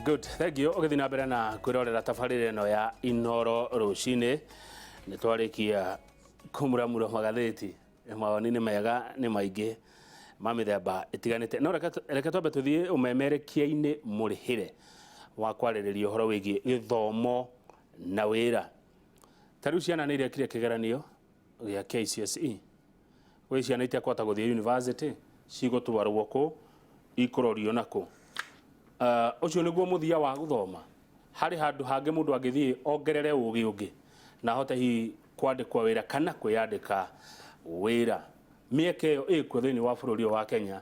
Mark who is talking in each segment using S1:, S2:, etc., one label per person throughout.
S1: Good, thank you. Ũgĩthiĩ na mbere na kwĩrorera tabarĩra ĩno ya Inoro rũcinĩ, nĩ twarĩkia kũmuramura magathĩti. Mawoni nĩ mega, nĩ maingĩ ma mĩthemba ĩtiganĩte. No reke twambe tũthiĩ ũmemerekia-inĩ mũrĩhĩre wa kwarĩrĩria ũhoro wĩgiĩ gĩthomo na wĩra. Ta rĩu ciana nĩ irekire kĩgeranio gĩa KCSE. Gwĩ ciana itekũhota gũthiĩ university, cigũtwarwo kũ, ikũrorio nakũ? Ũcio nĩguo mũthia wa gũthoma? Harĩ handũ hangĩ mũndũ angĩthiĩ ongerere ũgĩ ũngĩ na ahote hihi kwandĩkwo wĩra kana kwĩyandĩka wĩra? Mĩeke ĩyo ĩkuo thĩinĩ wa bũrũri ũyũ wa Kenya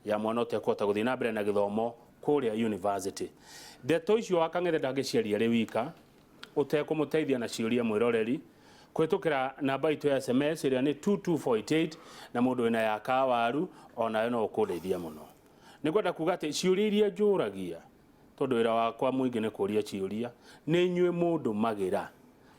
S1: ya mwana ũtekũhota gũthiĩ na mbere na gĩthomo kũrĩa university. Ndeto icio wa Kang'ethe ndangĩciaria arĩ wika, ũtekũmũteithia na ciũria mwĩroreri kũhĩtũkĩra namba itũ ya SMS ĩrĩa nĩ 22488 na mũndũ wĩna ya kawaru onayo no ũkũndeithia mũno. Nĩ ngwenda kuga atĩ ciũria iria njũragia, tondũ wĩra wakwa mũingĩ nĩ kũria ciũria, nĩ inyuĩ mũndũmagĩra.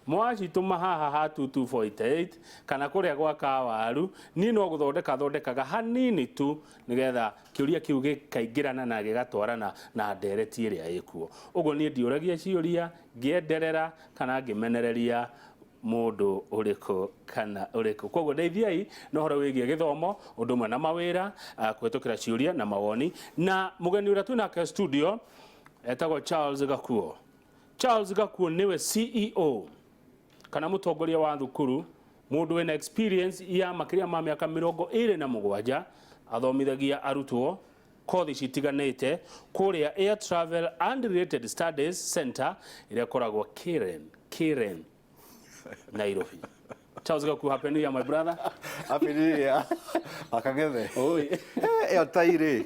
S1: Mwacitũma haha ha 22488 kana kũrĩa gwa kawaru, niĩ no gũthondeka thondekaga hanini tu nĩgetha kĩũria kĩu gĩkaingĩrana na gĩgatwarana na ndereti ĩrĩa ĩkuo. Ũguo niĩ ndiũragia ciũria ngĩenderera kana ngĩmenereria mũndũ ũrĩkũ kana ũrĩkũ. Koguo ndeithiai na ũhoro wĩgiĩ gĩthomo, ũndũ ũmwe na mawĩra, kũhĩtũkĩra ciũria na mawoni. Na mũgeni ũrĩa twĩ nake studio etagwo Charles Gakuo. Charles Gakuo nĩwe CEO kana mũtongoria wa thukuru, mũndũ wĩna experience ya makĩria ma mĩaka 27, athomithagia arutwo kothi citiganĩte kũrĩa Air Travel and Related Studies Center ĩrĩa ĩkoragwo Karen, Karen, Nairobi. Charles Gakuo, happy new year, my brother.
S2: Happy New Year. Akang'ethe.
S1: Oi.
S2: Ĩyo tairĩ.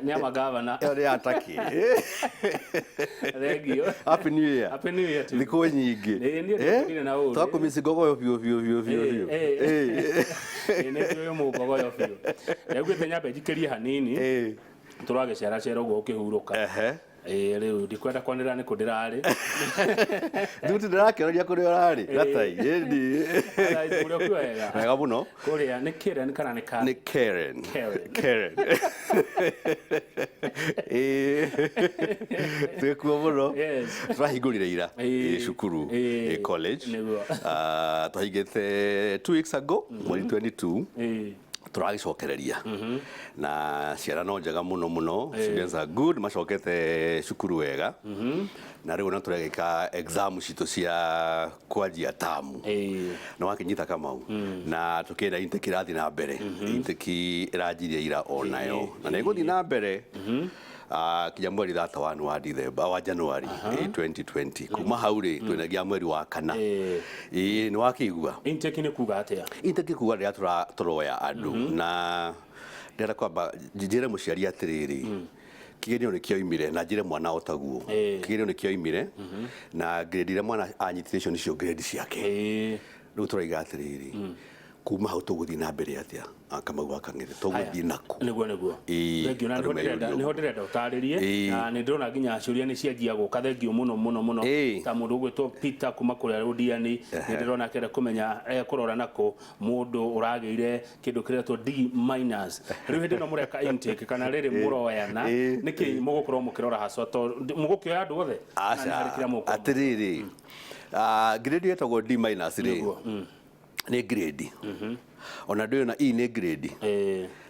S1: Nĩ ama gavana.
S2: Ĩyo nĩ ya Turkey.
S1: Thank you.
S2: Happy New Year.
S1: Happy New Year to you.
S2: Thikũ nyingĩ.
S1: Ĩĩ, niĩ ndĩkũrire na ũũru.
S2: Twakũmici ngogoyo biũ biũ biũ biũ biũ.
S1: Ĩĩ, nĩ njũĩ mũngogoyo biũ. Ndaiguĩte nyambe njikĩrie hanini. Tũragĩceracera ũguo ũkĩhurũka. Ĩĩ, rĩu ndikwenda kwanĩrĩra nĩ kũ ndĩrarĩ.
S2: Thuti ndĩrakĩoria kũrĩa ũrarĩ. Gatai. Ĩni.
S1: Otherwise, mũrĩ okuo wega?
S2: Wega mũno.
S1: Kũrĩa nĩ Karen kana nĩ Karen?
S2: Nĩ Karen.
S1: Karen.
S2: Karen. Ĩĩ. Twĩkuo mũno.
S1: Yes.
S2: Tũrahingũrire ira.
S1: Ĩĩ.
S2: Ĩĩ, cukuru.
S1: Ĩĩ.
S2: Ĩĩ, college.
S1: Nĩguo.
S2: Ah, twahingĩte 2 weeks ago, mweri 22. Tũragĩcokereria na ciana no njega mũno mũno. Students are good, macokete cukuru wega, na rĩu na tũregĩka exam citũ cia kwanjia tamu. Nĩ wakĩnyita, Kamau, na tũkĩenda intake ĩrathiĩ na mbere. Intake ĩranjirie ira onayo na nĩ ĩgũthiĩ na mbere kinya mweri 31 wa Dithemba, wa January 2020. Kuma hau rĩ, twĩnagia mweri wa kana. Ĩĩ, nĩ wakĩigua.
S1: Intake nĩ kuga atĩa?
S2: Intake kuga rĩrĩa tũroya andũ, na ndĩrenda kwamba njĩre mũciari atĩrĩrĩ, kĩgerio nĩ kĩoimire, na njĩre mwana o taguo. Kĩgerio nĩ kĩoimire na grade iria mwana anyitire, icio nĩcio grade ciake. Rĩu tũraiga atĩrĩrĩ, kuma hau tũgũthiĩ na mbere atĩa? Kamau wa Kang'ethe, tũgũthiĩ naku?
S1: Nĩguo.
S2: Ĩĩ,
S1: Thengiũ, na
S2: andũ
S1: nĩho ndĩrenda
S2: meyũrie
S1: nĩho
S2: ũguo.
S1: ndĩrenda ũtarĩrie. Na nĩ ndĩrona nginya ciũria nĩ cianjia gũka. Thengiũ mũno mũno mũno. Ta mũndũ ũgwĩtwo Peter kuma kũrĩa Rũdiani, nĩ ndĩrona akĩenda kũmenya ekũrora nakũ mũndũ ũragĩire kĩndũ kĩretwo D minus. Rĩu hĩndĩ ĩno mũreka intake kana rĩrĩ mũroyana, nĩkĩ mũgũkorwo mũkĩrora haswa? Tondũ mũgũkĩoya andũ othe kana nĩ harĩ
S2: Aca.
S1: kĩrĩa mũgũkorwo?
S2: Atĩrĩrĩ, grade ĩtagwo D minus rĩ, nĩ grade, ona ndũyũ na E nĩ grade,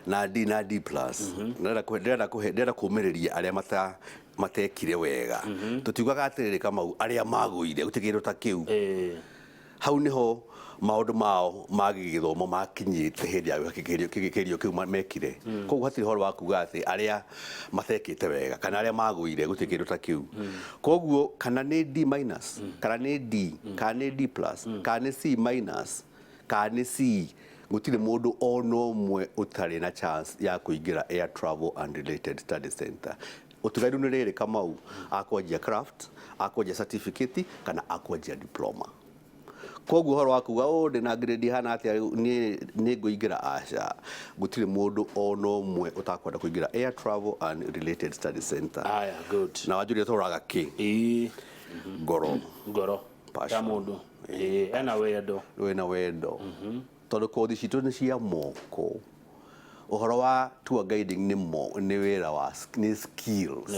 S2: na D na D plus. Ndĩrenda kũmĩrĩria arĩa matekire wega. Tũtiugaga atĩrĩrĩ, Kamau, arĩa magũire, gũtirĩ kĩndũ ta kĩu. Hau nĩho maũndũ mao ma gĩthomo makinyĩte hĩndĩ ya gwĩka kĩgerio kĩu mekire. Koguo hatirĩ ũhoro wa kuga atĩ arĩa matekĩte wega kana arĩa magũire, gũtirĩ kĩndũ ta kĩu. Koguo kana nĩ D minus, kana nĩ D, kana nĩ D plus, kana nĩ C minus, kana nĩ C, gũtirĩ mũndũ ona ũmwe ũtarĩ na chance ya kũingĩra Air Travel and Related Study Center. Ũtiganu nĩ rĩrĩ, Kamau, akwanjia craft, akwanjia certificate kana akwanjia diploma. Koguo ũhoro wa kuga ũũ ndĩna grade hana atĩa rĩu niĩ nĩ ngũingĩra, aca, gũtirĩ mũndũ ona ũmwe ũtakwenda kũingĩra Air Travel and Related Study Center.
S1: Aya, good.
S2: Na wanjũria tũroraga kĩ? Ngoro.
S1: Ngoro ya
S2: Passion.
S1: Mũndũ. Ĩĩ, ena wendo.
S2: Wĩna wendo, tondũ kothi citũ nĩ cia moko. Ũhoro wa tour guiding nĩ wĩra wa nĩ skills.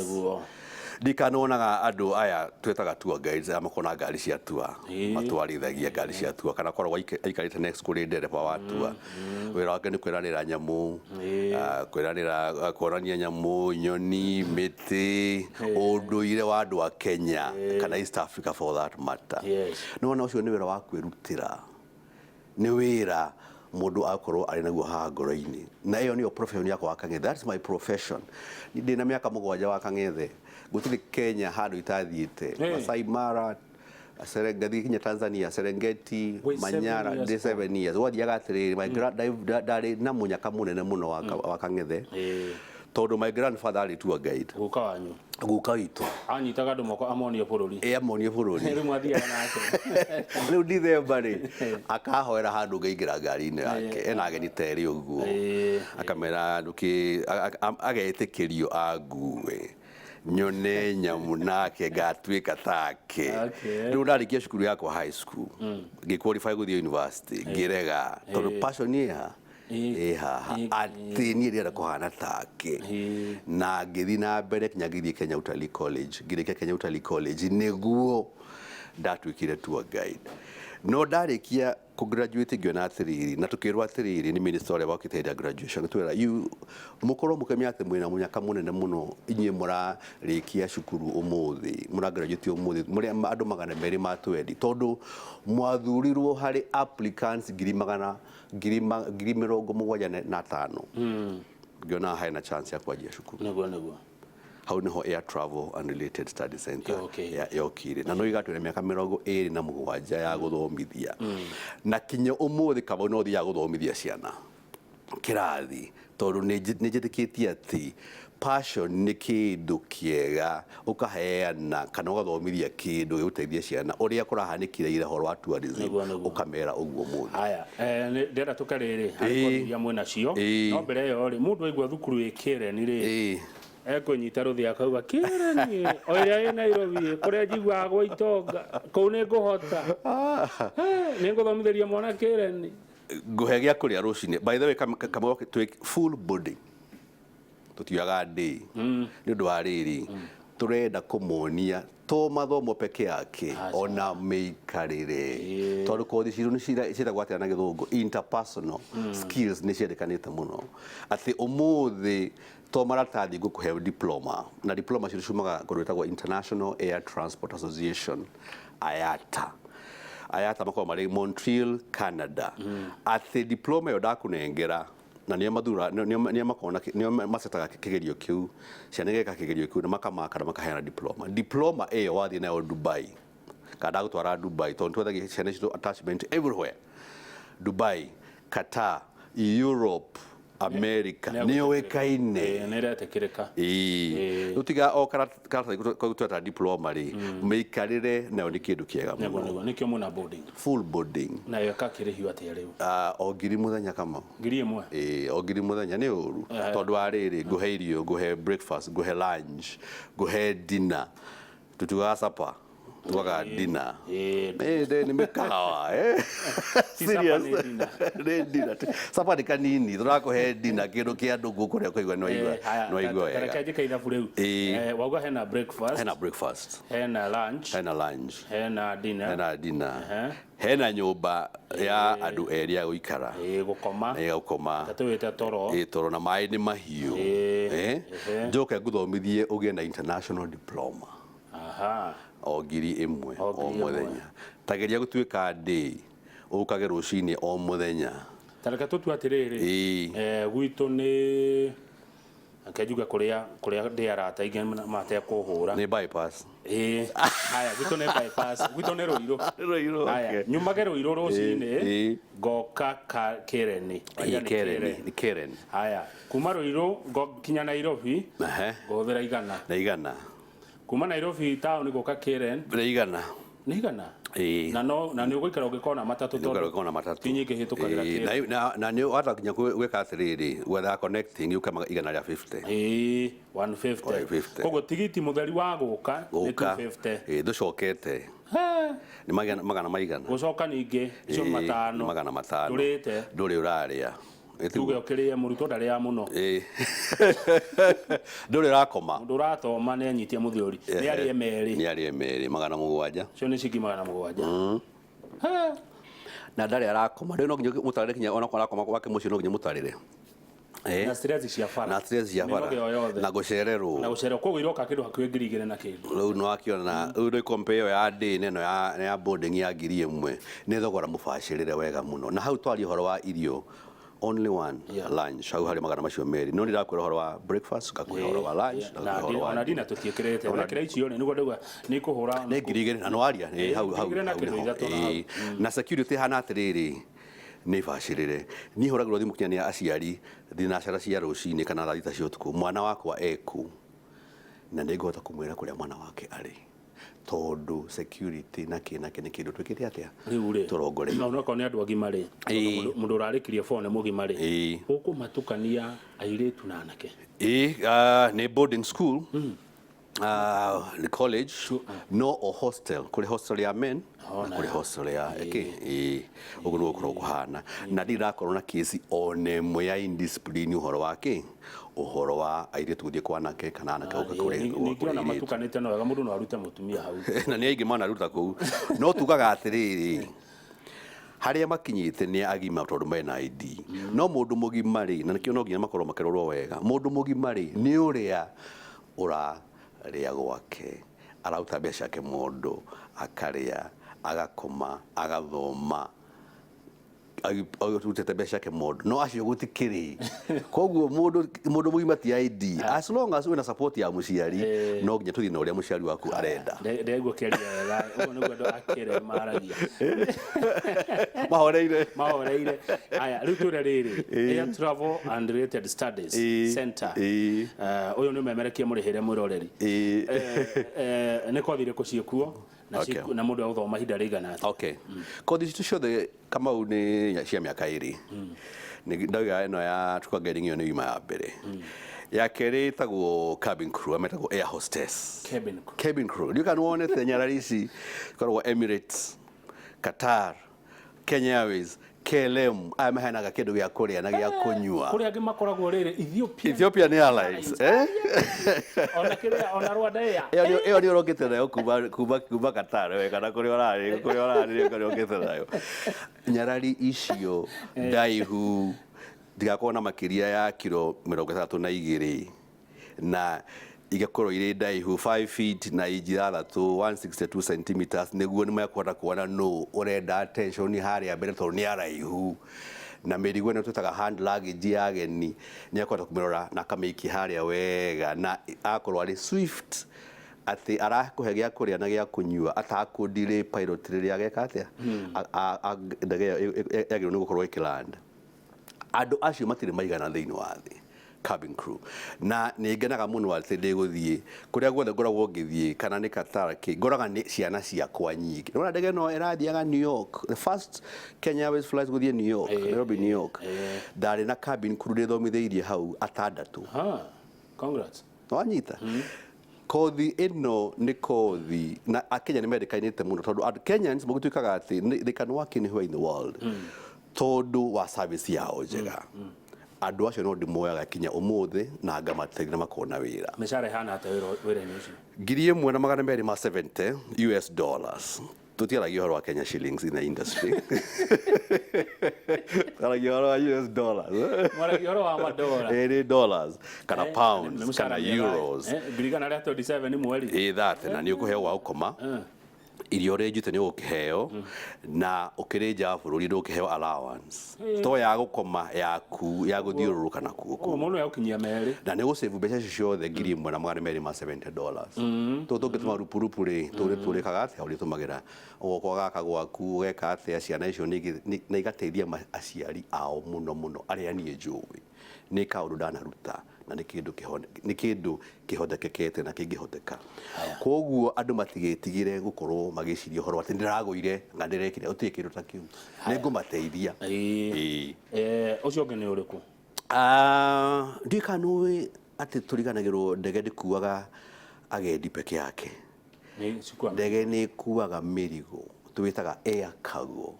S2: Ndikanonaga andũ aya twĩtaga tour guides aya makoragwo na ngari cia tour, matwarithagia ngari cia tour, kana akoragwo aikarĩte next kũrĩ ndereba wa tour. Wĩra wake nĩ kwĩranĩra nyamũ, kwĩranĩra, kuonania nyamũ, nyoni, mĩtĩ, ũndũire wa andũ a Kenya kana East Africa for that matter. Nĩwona ũcio nĩ wĩra wa kwĩrutĩra, nĩ wĩra mũndũ akorwo arĩ naguo haha ngoro-inĩ, na ĩyo nĩyo profession yakwa wa Kang'ethe. That's my profession. Ndĩ na mĩaka 7 wa Kang'ethe, gũtirĩ Kenya handũ itathiĩte. Masai Mara, ngathiĩ nginya Tanzania, Serengeti,
S1: Wĩ 7
S2: Manyara.
S1: years?
S2: Ndĩ 7 years. Gwathiaga atĩrĩrĩ, my ndarĩ na mũnyaka mũnene mũno wa Kang'ethe, tondũ my grandfather arĩ tour guide.
S1: Guka wanyu?
S2: Guka witũ.
S1: Anyitaga andũ moko amonie bũrũri?
S2: Ĩ, amonie bũrũri.
S1: Rĩu mwathiaga nake?
S2: Rĩu Dithemba rĩ, akahoera handũ ngaingĩra ngari-inĩ yake ena ageni ta erĩ ũguo, akamera ndũkĩ agetĩkĩrio angue nyone nyamũ nake ngatuĩka take. Rĩu ndarĩkia cukuru yakwa high school, ngĩ qualify gũthiĩ university, ngĩrega tondũ passion ĩha ĩ haha atĩ niĩ ndĩrenda kũhana take. Na ngĩthiĩ na mbere kinya ngĩthiĩ Kenya Utalii College. Ngĩrĩkia Kenya Utalii College nĩguo ndatuĩkire tour guide. No ndarĩkia kũ-graduate ngĩona atĩrĩrĩ, na tũkĩrwo atĩrĩrĩ nĩ minister ũrĩa wokĩte hĩndĩ ya graduation, agĩtwĩra, "You mũkorwo mũkĩmenya atĩ mwĩna mũnyaka mũnene mũno, inyuĩ mũrarĩkia cukuru ũmũthĩ, mũragraduate ũmũthĩ, mũrĩ andũ 200 ma twendi, tondũ mwathurirwo harĩ applicants ngiri magana ngiri 75." Ngĩona hena chance ya kwanjia cukuru.
S1: Nĩguo.
S2: Hau niho Air Travel and Related Study Center yokire, na no igatwĩra mĩaka 27 ya gũthomithia, na kinya ũmũthĩ Kamau no thiaga gũthomithia ciana kĩrathi, tondũ nĩ njĩtĩkĩtie atĩ passion nĩ kĩndũ kĩega ũkaheana kana ũgathomithia kĩndũ gĩgũteithia ciana ũrĩa kũrahanĩkire ira ũhoro wa tourism.
S1: Nĩguo.
S2: Ũkamera ũguo mũthĩ.
S1: Haya, ndĩrenda tũke rĩrĩ harĩ kothi iria mwĩna cio. No mbere ĩyo rĩ, mũndũ aigua thukuru ĩ Kĩreni rĩ, ekũnyita rũthĩa akauga, "Kĩreni o ĩrĩa ĩ Nairobi ĩ, kũrĩa njiguaga gwa itonga kũu nĩ ngũhota? Nĩ ngũthomithĩria mwana Kĩreni?"
S2: Ngũhe gĩa kũrĩa rũcinĩ. By the way, kamwe twĩ full boarding, tũtiugaga day nĩ ũndũ wa rĩrĩ, tũrenda kũmonia to mathomo peke yake, ona mĩikarĩre, tondũ kothi citũ nĩ ciĩtagwo atĩa na gĩthũngũ, interpersonal skills nĩ ciendekanĩte mũno, atĩ ũmũthĩ to maratathi ngũkũhe diploma, na diploma citũ ciumaga kũndũ gwĩtagwo International Air Transport Association, IATA. IATA makoragwo marĩ Montreal, Canada. Atĩ diploma ĩyo ndakũnengera, na nĩo mathura, nĩo makoragwo na nĩo macetaga kĩgerio kĩu, ciana igeka kĩgerio kĩu na makamaka na makaheana diploma. Diploma ĩyo wathiĩ nayo Dubai, kana ndagũtwara Dubai, tondũ twethagia ciana citũ attachment everywhere, Dubai, Qatar, Europe, America, nĩ yũĩkaine.
S1: Nĩ ĩretĩkĩrĩka.
S2: Ĩĩ, rĩu tiga o karatathi tweta diploma rĩ, mĩikarĩre nayo nĩ kĩndũ kĩega mũno.
S1: Nĩguo, nĩkĩo mwĩna boarding.
S2: Full boarding.
S1: Nayo ĩkakĩrĩhio atĩa rĩu?
S2: Ah, o 1,000 mũthenya, Kamau.
S1: 1,000?
S2: Ĩĩ, o 1,000 mũthenya. Nĩ ũru, tondũ wa rĩrĩ, ngũhe irio, ngũhe breakfast, ngũhe lunch, ngũhe dinner. Tũtiugaga supper, tugaga dinner. Nĩ mĩkawa, eh.
S1: Ti supper,
S2: Serious.
S1: nĩ dinner.
S2: Nĩ dinner. Supper nĩ kanini, tũrakũhe dinner, kĩndũ kĩa andũ gũkũ ũrĩa kũigua nĩ waigua, nĩ waigua wega.
S1: Tareke njĩke ithabu rĩu. Wauga hena breakfast,
S2: Hena breakfast,
S1: hena lunch,
S2: hena lunch,
S1: hena dinner,
S2: hena dinner, hena nyũmba ya andũ erĩ ya gũikara,
S1: gũkoma,
S2: ya gũkoma,
S1: tũwĩte toro.
S2: Ĩ, toro, na maĩ nĩ mahiũ. Njoke ngũthomithie ũgĩe na international diploma. O 1,000
S1: O
S2: o
S1: 1,000.
S2: Mũthenya. Tageria gũtuĩka ndĩ ũkage rũcinĩ o mũthenya.
S1: Tareke tũtue atĩrĩrĩ, gwitũ nĩ, reke njuge kũrĩa ndĩ arata aingĩ matekũhũra.
S2: Nĩ bypass.
S1: Ĩĩ, haya, gwitũ nĩ bypass, gwitũ nĩ Rũirũ.
S2: Rũirũ,
S1: Haya,
S2: okay.
S1: nyumage Rũirũ rũcinĩ, ngoka Kĩreni. Waiga nĩ
S2: Keren.
S1: Kĩreni.
S2: Nĩ Keren.
S1: Haya, kuma Rũirũ kinya Nairobi, ngũhũthĩra 100.
S2: Na 100.
S1: Kuma Nairobi town gũka Kĩren
S2: Na 100.
S1: Nĩ 100?
S2: Ĩĩ.
S1: Na nĩ ũgũikara ũgĩkona matatũ,
S2: Nĩ
S1: tondũ
S2: ũgũikara matatũ.
S1: ti nyingĩ hĩtũkagĩra Kĩren.
S2: Na nĩ wahota nginya gwĩka atĩrĩrĩ, gwetha connecting yũke 150.
S1: Ĩĩ, 150.
S2: 150.
S1: Koguo tigiti mũtheri wa gũka nĩ
S2: Gũka.
S1: 250.
S2: Ĩĩ, ndũcokete. Nĩ magana maigana.
S1: Gũcoka ningĩ icio
S2: Ĩĩ,
S1: 500.
S2: 500.
S1: Ndũrĩte.
S2: Ndũrĩ ũrarĩa.
S1: Tuge ũkĩrĩe mũrutwo ndarĩaga mũno.
S2: Ĩĩ. Ndũrĩ ũrakoma.
S1: Mũndũ ũrathoma nĩ anyitie mũthũri nĩ arĩe merĩ.
S2: Nĩ arĩe merĩ 700.
S1: Cio nĩ ciringi 700.
S2: Na ndarĩ arakoma. Rĩu no nginya mũtarĩre kinya ona arakoma gwake mũciĩ no nginya mũtarĩre.
S1: Na stress cia bara.
S2: Na stress cia bara.
S1: Mĩnoga ĩyo yothe.
S2: Na gũcererwo.
S1: Na gũcererwo. Koguo iroka kĩndũ hakuhĩ 2000 na kĩndũ.
S2: Rĩu nĩ wakĩona rĩu nĩ compare ĩyo ya day na ĩno ya boarding ya 1000 nĩ thogora mũbacĩrĩre wega mũno. Na hau twaria ũhoro wa irio only one lunch hau harĩ magana macio merĩ. No ndĩrakwĩra ũhoro wa breakfast, ngakũhe ũhoro wa lunch, ngakũhe ũhoro wa
S1: ona dinner tũtiĩkĩrĩte. Wekĩra icio rĩ nĩguo ndauga nĩ ikũhũra
S2: nĩ 2000 na nĩwaria hau hau
S1: 2000 na kĩndũ ithatũ na hau.
S2: Na security hana atĩrĩrĩ nĩ bacĩrĩre. Niĩ hũragĩrwo thimũ kinya nĩ aciari thinacara cia rũcinĩ kana thaa thita cia ũtukũ, mwana wakwa eku na nĩngũhota kũmwĩra kũrĩa mwana wake arĩ tondũ security na kĩ na kĩ nĩ kĩndũ twĩkĩte atĩa
S1: Rĩu rĩ
S2: tũrongoreirie.
S1: No onokorwo nĩ andũ agima rĩ, mũndũ ũrarĩkirie form nĩ mũgima rĩ, ũkũmatukania airĩtu na anake?
S2: Ĩĩ, nĩ boarding school, nĩ college, no o hostel, kũrĩ hostel ya men na kũrĩ hostel ya ĩkĩ. Ĩĩ, ũguo nĩguo gũkoragwo kũhana. Na ndirĩ ndakorwo na kesi ona ĩmwe ya indiscipline ũhoro wa kĩ, ũhoro wa airĩtu gũthiĩ kwa anake kana anake gũka kũrĩ
S1: Ningĩ ona
S2: airĩtu.
S1: matukanĩte no wega mũndũ no arute mũtumia hau.
S2: Na nĩ aingĩ manaruta kũu. No tugaga atĩrĩrĩ, harĩa makinyĩte nĩ agima tondũ mena ID. No mũndũ mũgima rĩ, na nĩkĩo no nginya makorwo makĩrorwo wega, mũndũ mũgima rĩ, nĩ ũrĩa ũrarĩa gwake, araruta mbeca ciake mũndũ, akarĩa, agakoma, agathoma, arutĩte mbeca ciake mũndũ. No acio gũtikĩrĩ. Koguo mũndũ mũgima ti ID. As long as wĩna support ya mũciari, no nginya tũthiĩ na ũrĩa mũciari waku arenda.
S1: Ndĩraigua ũkĩaria wega, ũguo nĩguo andũ a Kĩrĩ maragia.
S2: Mahoreire.
S1: Mahoreire. Aya, rĩu twĩre rĩrĩ, Air Travel and Related Studies Center. Ũyũ nĩ ũmemerekia mũrĩhĩre mwĩroreri. Nĩ kothi irĩkũ ciĩkuo? Na mũndũ agũthoma ihinda rĩigana atĩa?
S2: Okay. Kothi citũ ciothe Kamau nĩ cia mĩaka ĩrĩ. Ndauga ĩno ya tour guiding ĩyo nĩ yuma ya mbere. Ya kerĩ ĩtagwo cabin crew, metagwo air hostess.
S1: Cabin crew.
S2: Cabin crew. Ndiũĩ kana nĩwonete nyarari ici ikoragwo Emirates, Qatar, Kenya Airways, KLM, aya maheanaga kĩndũ gĩa kũrĩa na gĩa kũnyua.
S1: Kũrĩa angĩ makoragwo rĩrĩ Ethiopia.
S2: Ethiopian Airlines, eh?
S1: Ona kĩrĩa, ona Rwanda Air.
S2: Ĩyo nĩ ũrokĩte nayo kuma Qatar we kana kũrĩa ũrarĩ, kũrĩa ũrarĩ, kũrĩa ũrokĩte nayo. Nyarari icio ndaihu ndigakorwo na makĩria ya kiro 62 na igakorwo irĩ ndaihu 5 feet na inji ithathatũ 162 centimeters nĩguo nĩ mekũhota kuona nũ ũrenda attention harĩa mbere tondũ nĩ araihu. Na mĩrigo ĩno twĩtaga hand luggage ya ageni nĩ ekũhota kũmĩrora na akamĩikia harĩa wega na akorwo arĩ swift atĩ arakũhe gĩa kũrĩa na gĩa kũnyua atakũdelay pilot rĩrĩa ageka atĩa ndege ĩyo yagĩrĩirwo nĩ gũkorwo ĩkĩland. Andũ acio matirĩ maigana thĩinĩ wa thĩ, cabin crew. Na nĩ ngenaga mũno atĩ ndĩgũthiĩ kũrĩa guothe ngoragwo ngĩthiĩ kana nĩ Qatar kĩ, ngoraga nĩ ciana ciakwa nyingĩ. Nĩwona ndege ĩno ĩrathiaga New York, the first Kenya Airways flight gũthiĩ New York, Nairobi New York. Ndarĩ na cabin crew ndĩthomithĩirie hau atandatũ.
S1: Congrats.
S2: Wanyita? Kothi ĩno nĩ kothi na Akenya nĩ mendekainĩte mũno tondũ andũ Kenyans magĩtuĩkaga atĩ they can work anywhere in the world tondũ wa service yao njega. Andũ acio no ndĩmoyaga kinya ũmũthĩ na ngamateithia na makona wĩra.
S1: Mĩcara ĩhana atĩa wĩra-inĩ ũcio?
S2: 1270 US dollars. Tũtiaragia ũhoro wa Kenya shillings in the industry. Twaragia ũhoro wa US dollars.
S1: Mwaragia ũhoro wa madola.
S2: Ĩĩ dollars kana pounds kana euros.
S1: 1,227 mweri.
S2: Ĩĩ that na nĩ ũkũheo gwa gũkoma. Irio ũrĩa njute nĩ ũgũkĩheo na ũkĩrĩ nja wa bũrũri ndũkĩheo allowance. To ya gũkoma yaku ya gũthiũrũrũka na kuo.
S1: Ũguo mũndũ egũkinyia merĩ.
S2: Na nĩ ũgũsave mbeca icio ciothe $1,270. Tũtũ tũngĩtũma rupurupu rĩ, tũrĩ tũrĩkaga atĩa ũrĩtũmagĩra ũgoka ũgaka gwaku ũgeka atĩa ciana icio na igateithia aciari ao mũno mũno arĩa niĩ njũĩ. Nĩ kaũndũ ndanaruta na nĩ kĩndũ kĩhotekekete na kĩngĩhoteka. Koguo andũ matigetigĩre gũkorwo magĩciria ũhoro atĩ ndĩragũire na ndĩrekire, gũtirĩ kĩndũ ta kĩu. Nĩ ngũmateithia.
S1: Ũcio ũngĩ nĩ ũrĩkũ?
S2: Ndiũĩ kana nĩũĩ atĩ tũriganagĩrwo ndege ndĩkuaga agendi peke yake. Ndege nĩ ĩkuaga mĩrigo, tũwĩtaga air cargo.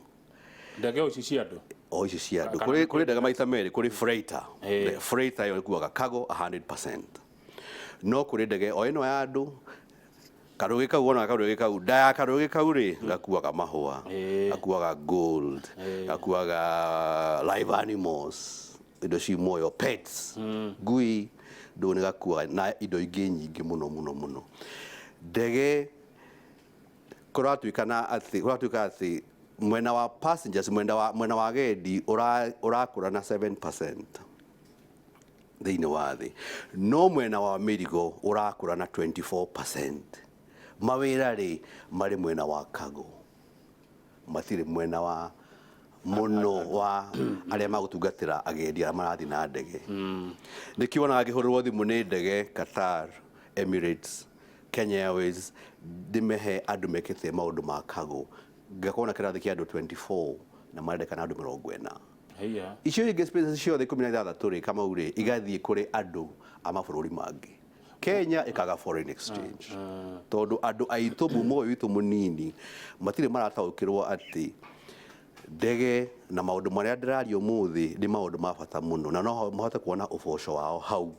S1: Ndege o ici cia andũ.
S2: O ici cia andũ.
S1: Kana
S2: Kũrĩ
S1: nĩ
S2: kũrĩ ndege maita merĩ, kũrĩ freighter.
S1: Eh.
S2: Freighter ĩyo ĩkuaga cargo 100%, no kũrĩ ndege o ĩno ya andũ, karũgĩ kau wonaga, karũgĩ kau, nda ya karũgĩ kau rĩ, gakuaga mahũa, gakuaga gold, gakuaga live animals, indo ci muoyo, pets, ngui, ndũ nĩ gakuaga na indo ingĩ nyingĩ mũno mũno mũno. Ndege kũratuĩka na atĩ kũratuĩka atĩ mwena wa passengers, mwena wa agendi ũrakũra na 7% thĩinĩ wa thĩ, no mwena wa mĩrigo ũrakũra na 24%. Mawĩra rĩ, marĩ mwena wa cargo, matirĩ mwena wa mũno wa arĩa magũtungatĩra agendi arĩa marathiĩ na ndege. Nĩkĩo wonaga ngĩhũrĩrwo thimũ nĩ ndege Qatar, Emirates, Kenya Airways, ndĩmehe andũ mekĩte maũndũ ma cargo, ngakorwo na kĩrathi kĩa andũ 24 na marendekana andũ 40.
S1: Haiya.
S2: Icio ingĩ, spaces ciothe 16 rĩ, Kamau rĩ, igathiĩ kũrĩ andũ a mabũrũri mangĩ. Kenya ĩkaga foreign exchange tondũ andũ aitũ, mumo ũyũ witũ mũnini, matirĩ marataũkĩrwo atĩ ndege na maũndũ marĩa ndĩraria ũmũthĩ nĩ maũndũ ma bata mũno, na no mahote kuona ũboco wao hau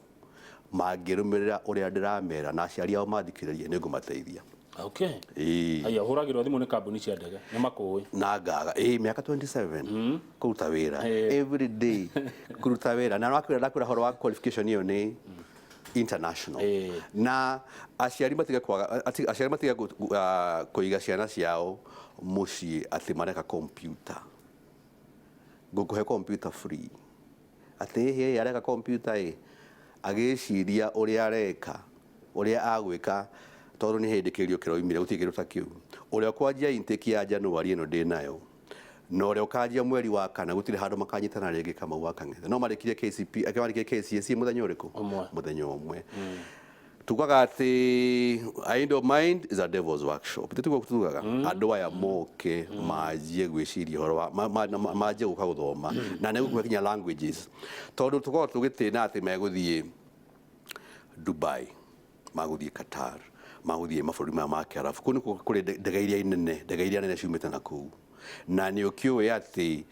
S2: mangĩrũmĩrĩra ũrĩa ndĩramera, na aciari ao mathikĩrĩria, nĩ ngũmateithia. Ĩĩ.
S1: Haiya, ũhũragĩrwo thimũ nĩ kambuni cia ndege nĩ makũĩ?
S2: Na ngaga ĩ mĩaka 27 kũruta wĩra every day, kũruta wĩra na wakwĩra, ndakwĩra horo wa qualification ĩyo nĩ international. Na aciari matige kwaga aciari matige kũiga ciana ciao mũciĩ atĩ mareka computer. Ngũkũhe computer free, atĩ hĩ areka computer ĩ agĩciria ũrĩa areka, ũrĩa agwĩka, tondũ nĩ hĩndĩ kĩrio kĩroimire, gũtirĩ kĩndũ ta kĩu. Ũrĩa ũkwanjia intake ya January ĩno ndĩ nayo na ũrĩa ũkanjia mweri wa kana, gũtirĩ handũ makanyitana rĩngĩ. Kamau wa Kang'ethe no marĩkirie KCP, marĩkirie KCSE mũthenya ũrĩkũ?
S1: Ũmwe.
S2: Mũthenya ũmwe. Tugaga atĩ idle mind is a devil's workshop. Tituguo tugaga andũ aya moke manjie gwĩciria ũhoro wa manjie gũka gũthoma, na nĩ gũkũhe kinya languages, tondũ tũkoragwo tũgĩtĩna atĩ megũthiĩ Dubai, magũthiĩ Qatar, magũthiĩ mabũrũri maya ma Kĩarabu. Kũu nĩkuo kũrĩ ndege iria inene, ndege iria nene ciumĩte na kũu, na nĩ ũkĩũĩ atĩ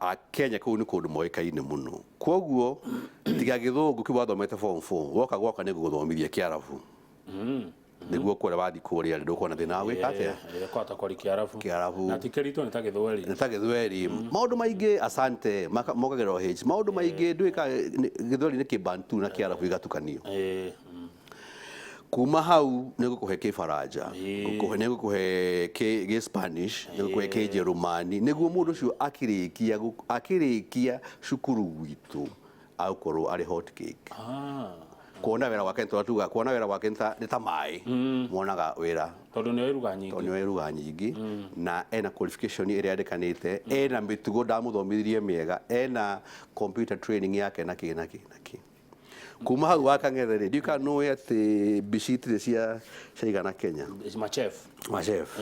S2: Akenya kũu nĩ kũndũ moĩkaine mũno. Kwoguo tiga gĩthũngũ kĩu wathomete form 4, woka gwakwa nĩ ngũgũthomithia Kĩarabu, nĩguo kũrĩa wathiĩ kũrĩa ndũkuona thĩna wa gwĩka atĩa?
S1: Kwata kwari Kĩarabu.
S2: Kĩarabu.
S1: Na ti kĩritũ, nĩ ta Gĩthweri.
S2: Nĩ ta Gĩthweri. Maũndũ maingĩ asante mokagĩrwo h, maũndũ maingĩ ndũĩka Gĩthweri nĩ Kĩbantu na Kĩarabu igatukanio. Kuma hau nĩ ngũkũhe Kĩbaranja, nĩ ngũkũhe gĩ Spanish, nĩ ngũkũhe Kĩnjerumani, nĩguo mũndũ ũcio akĩrĩkia cukuru gwitũ agũkorwo arĩ hot cake. Kuona wĩra gwake, nĩ tuga kuona wĩra gwake nĩ ta maĩ monaga wĩra.
S1: Tondũ nĩ oĩ ruga nyingĩ.
S2: Tondũ nĩ oĩ ruga nyingĩ na ena qualification ĩrĩa yandĩkanĩte, ena mĩtugo ndamũthomithirie mĩega, ena computer training yake na kĩ na kĩ na kĩ. Kuma hau wa Kang'ethe rĩ, ndiũĩ kana nĩũĩ atĩ mbici itirĩ cia ciaigana Kenya.
S1: Machef.
S2: Machef.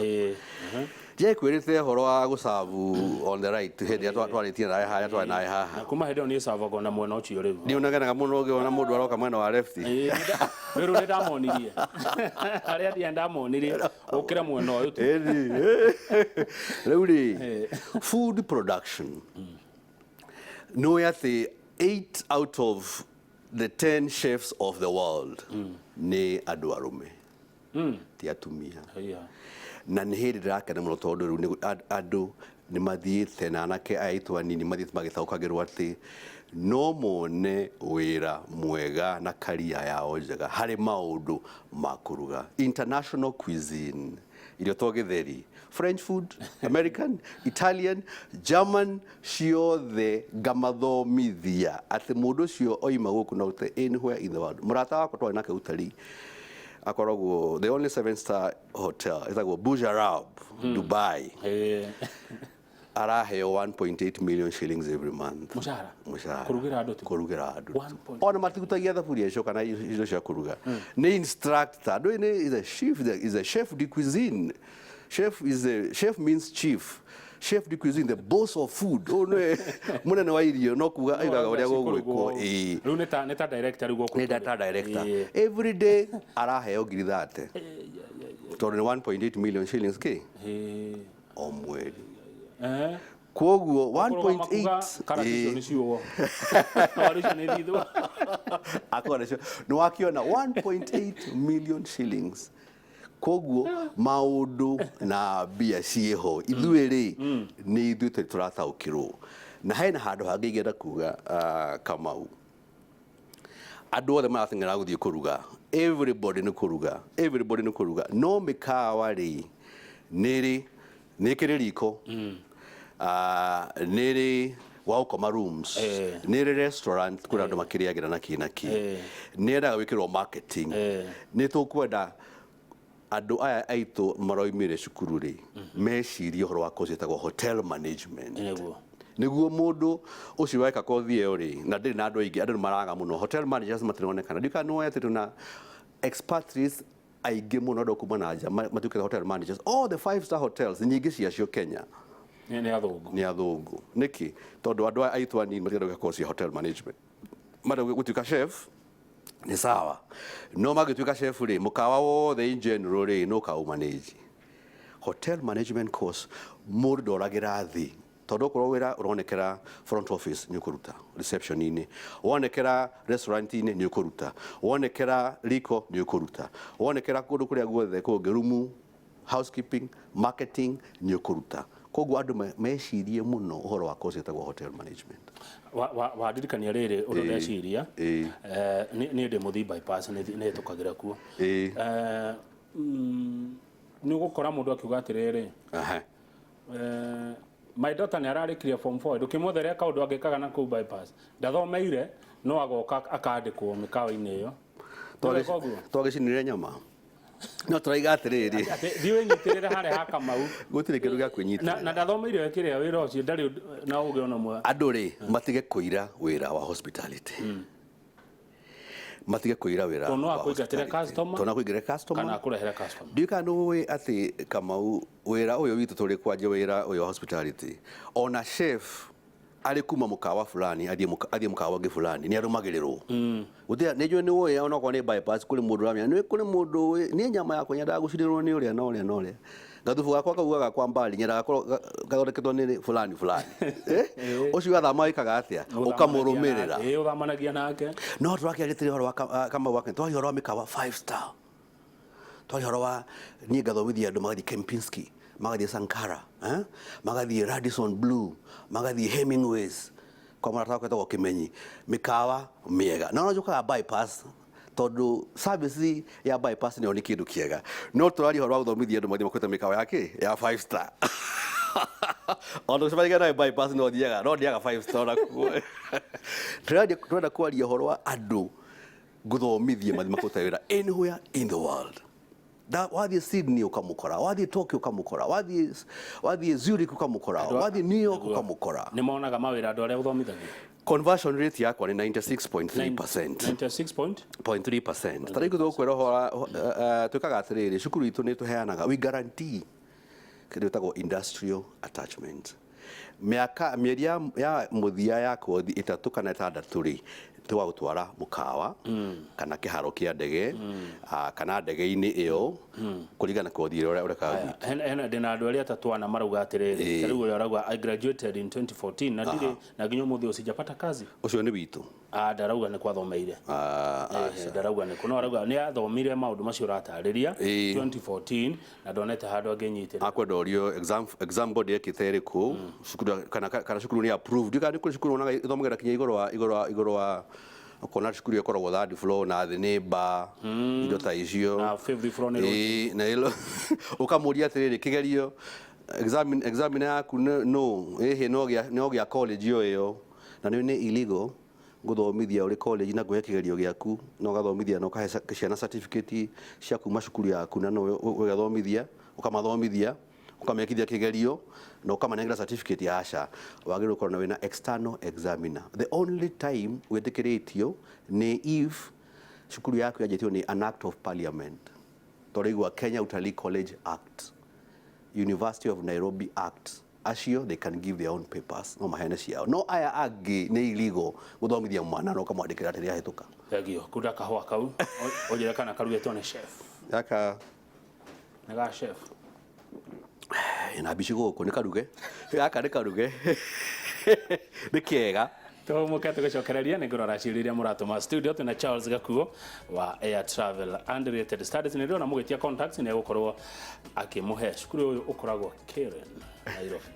S2: Ndiakwĩrĩte ũhoro wa gũcabu on the right hĩndĩ ĩrĩa twarĩtie nawe harĩa twarĩ nawe haha.
S1: Na kuma hĩndĩ ĩyo niĩ cavagwo na mwena ũcio rĩu.
S2: Nĩ ũnegenaga mũno ũngĩona mũndũ aroka mwena wa left.
S1: Rĩu nĩ ndamonirie harĩa ndia ndamonirie ũkĩre mwena ũyũ tu.
S2: Ĩni. Rĩu rĩ, food production, nĩũĩ atĩ 8 out of the 10 chefs of the world nĩ andũ arũme, ti atumia. Na nĩ hĩndĩ ndĩrakena mũno tondũ rĩu andũ nĩ mathiĩte na anake aya aitũ anini mathiĩte magĩtaũkagĩrwo atĩ no mone wĩra mwega na karia yao njega harĩ maũndũ ma kũruga international cuisine, irio to gĩtheri, French food, American, Italian, German, ciothe ngamathomithia atĩ mũndũ ũcio oima gũkũ no ũte anywhere in the world. Mũrata wakwa twarĩ nake utalii akoragwo the only seven star hotel ĩtagwo Burj Arab, Dubai. Araheo 1.8 million shillings every month.
S1: Mũcara?
S2: Mũcara.
S1: Kũrugĩra andũ tu?
S2: Kũrugĩra andũ tu.
S1: One
S2: Ona matigutagia thaburia icio kana indo cia kũruga. Nĩ instructor, ndũĩ nĩ is a chef, is a chef de cuisine. Chef is a chef means chief, chef de cuisine, the boss of food. Ũyũ nĩwe mũnene wa irio, no kuga aigaga ũrĩa gũgwĩkwo, ĩĩ.
S1: Rĩu nĩ ta director rĩu gũkũ.
S2: Nĩ data director. Every day araheo ngiri 30 tondũ nĩ 1.8 million shillings kĩ o mweri. Koguo
S1: Kũrũgama kuga
S2: 1.8
S1: karati icio nĩ ciũo. Waru icio nĩ thithũ.
S2: Akorwo nĩcio nĩ wakiona 1.8 million shillings. Koguo maũndũ na mbia ciĩho, ithuĩ rĩ, nĩ ithuĩ tũrĩ tũrataũkĩrwo. Na hena handũ hangĩ ingĩenda kuga, Kamau, andũ othe marateng'era gũthiĩ kũruga, everybody nĩ kũruga, everybody nĩ kũruga, no mĩkawa rĩ, nĩrĩ nĩ ĩkĩrĩ riko, nĩrĩ gwa gũkoma rooms, nĩrĩ restaurant kũrĩa andũ makĩrĩagĩra na kĩ na kĩ, nĩendaga gwĩkĩrwo marketing. Nĩ tũkwenda andũ aya aitũ maroimire cukuru rĩ, mecirie ũhoro wa course ĩtagwo hotel management. Nĩguo mũndũ ũcio weka kothi ĩyo rĩ, na ndĩrĩ na andũ aingĩ, andũ nĩ maraga mũno, hotel managers matironekana. Ndiũĩ kana nĩwoĩ atĩ twĩna expatriates aingĩ mũno, andũ a kuma na nja matuĩkĩte hotel managers. All the five star hotels nyingĩ ciacio Kenya
S1: nĩ athũngũ.
S2: Nĩ athũngũ. Nĩkĩ? Tondũ andũ aya aitũ anini matirenda gwĩka course ya hotel management. Marenda gũtuĩka chef nĩ sawa, no mangĩtuĩka chef rĩ, mũkawa wothe in general rĩ, no kaũmanage. Hotel management course mũndũ ndoragĩra thĩ, tondũ okorwo wĩra ũronekera front office nĩ ũkũruta, reception-inĩ wonekera, restaurant-inĩ nĩ ũkũruta, wonekera riko nĩ ũkũruta, wonekera kũndũ kũrĩa guothe kũngĩ, rumu, housekeeping, marketing nĩ ũkũruta. Koguo andũ mecirie mũno ũhoro wa course ĩtagwo hotel management.
S1: Wandirikania rĩrĩ ũndũ ndeciria. Niĩ ndĩ mũthii bypass, nĩ hĩtũkagĩra kuo. Nĩ ũgũkora mũndũ akiuga atĩrĩrĩ, "My daughter nĩ ararĩkirie form 4, ndũkĩmwethere kaũndũ angĩkaga na kũu bypass." Ndathomeire, no agoka akandĩkwo mĩkawa-inĩ ĩyo. Nĩweka ũguo?
S2: Twagĩcinire nyama, no tũraiga atĩrĩrĩ,
S1: Atĩ thiĩ wĩnyitĩrĩre harĩa ha Kamau.
S2: Gũtirĩ kĩndũ gĩa kwĩnyitĩrĩra.
S1: Na ndathomeire kĩrĩa wĩra ũcio, ndarĩ na ũgĩ ona ũmwe.
S2: Andũ rĩ, matige kũira wĩra wa hospitality, matige kũira wĩra
S1: Tondũ no
S2: wa
S1: akũingatĩre
S2: hospitality.
S1: Customer,
S2: Tondũ no akũingĩre customer
S1: kana akũrehere customer.
S2: Ndiũĩ kana nĩũĩ atĩ Kamau, wĩra ũyũ witũ tũrĩ kwanja, wĩra ũyũ wa hospitality, ona chef arĩ kuma mũkawa fulani athiĩ mũkawa ũngĩ fulani, nĩ arũmagĩrĩrwo. Gũtirĩ, nĩ njũĩ nĩ ũĩ, onokorwo nĩ bypass kũrĩ mũndũ ũramenya, nĩ kũrĩ mũndũ ũĩ niĩ nyama yakwa nyendaga gũcinĩrwo nĩ ũrĩa na ũrĩa na ũrĩa, gathubu gakwa kaugaga kwa mbali nyendaga gakorwo gathondeketwo nĩ fulani fulani. Ũcio athama wĩkaga atĩa? Ũkamũrũmĩrĩra.
S1: Ĩĩ, ũthamanagia nake.
S2: No tũrakĩarĩtĩria ũhoro wa Kamau wa twaria ũhoro wa mĩkawa five star, twaria ũhoro wa niĩ ngathomithia andũ magathiĩ Kempinski, magathiĩ Sankara, eh? Magathiĩ Radisson Blue, magathiĩ Hemingways kwa mũrata wakwa wĩtagwo Kĩmenyi, mĩkawa mĩega. No njũkaga bypass tondũ service ya bypass nĩyo nĩ kĩndũ kĩega, no tũraria ũhoro wa gũthomithia andũ mathiĩ makwĩte mĩkawa ya kĩ ya five star. Ona gũcemania nawe bypass, no thiaga no ndĩaga five star onakuo. Tũrenda kwaria ũhoro wa andũ gũthomithia mathiĩ makũruta wĩra anywhere in the world. Wathiĩ Sydney ũkamũkora, wathiĩ Tokyo ũkamũkora, wathiĩ Zurich ũkamũkora, wathiĩ New York ũkamũkora.
S1: Nĩ monaga mawĩra andũ arĩa ũthomithagia?
S2: Conversion rate yakwa nĩ 96.3%.
S1: 96 point
S2: 0.3%. Ta rĩu tũkwĩra ũhoro, twĩkaga atĩrĩrĩ, cukuru itũ nĩ tũheanaga, we guarantee kĩndũ gĩtagwo industrial attachment. Mĩaka mĩeri ya mũthia ya kothi 3 kana 6 rĩ, tũgagũtwara mũkawa kana kĩharo kĩa ndege, kana ndege-inĩ ĩyo, kũringana na kothi ĩrĩa ũrekaga gwitũ.
S1: Hena ndĩna andũ arĩa atatũ ana marauga atĩrĩrĩ, ta rĩu ũrĩa arauga, "I graduated in 2014 na ndirĩ na nginya ũmũthĩ ũyũ sijapata kazi."
S2: Ũcio nĩ witũ?
S1: Ah, ndarauga nĩ kwathomeire. Ndarauga nĩ kũ, no arauga nĩ athomire maũndũ macio ũratarĩria 2014 na ndonete handũ angĩnyitĩrĩra.
S2: Akwenda ũrio exam board yekĩte ĩrĩkũ cukuru, kana cukuru nĩ approved. Ndiũĩ kana nĩ kũrĩ cukuru wonaga ithomagĩra kinya igũrũ wa ũkona cukuru ĩyo ĩkoragwo third floor na thĩ nĩ bar, indo ta icio.
S1: Na fifth floor nĩ
S2: Ĩĩ, na ĩlo ũkamũria atĩrĩrĩ, kĩgerio examiner yaku no ĩhĩ no gĩa college ĩyo ĩyo, na nĩ illegal gũthomithia ũrĩ college na ngũhe kĩgerio gĩaku na ũgathomithia na ũkahe ciana certificate cia kuma cukuru yaku, na no ũgathomithia, ũkamathomithia, ũkamekithia kĩgerio na ũkamanengera certificate. Aca, wagĩrĩirwo gũkorwo na wĩna external examiner. The only time wĩtĩkĩrĩtio nĩ if cukuru yaku yanjĩtio nĩ an act of parliament, tũraigua Kenya Utalii College Act, University of Nairobi Act, acio they can give their own papers, no maheane ciao, no aya angĩ nĩ illegal gũthomithia mwana na ũkamwandĩkĩra atĩ nĩahĩtũka.
S1: Thengio. Kunda kahũa kau, ũnjĩre kana karugĩtwo nĩ chef.
S2: Gaka
S1: Nĩ ga chef.
S2: Ĩna mbici gũkũ nĩ karuge, gaka nĩ karuge, nĩ kega.
S1: Tũhũmũke tũgĩcokereria nĩ ngũrora ciũria iria mũratũma studio. Twĩna Charles Gakuo wa Air Travel and Related Studies. Nĩ ndĩrona mũgĩtia contacts, nĩ egũkorwo akĩmũhe. Cukuru ũyũ ũkoragwo Karen, Nairobi.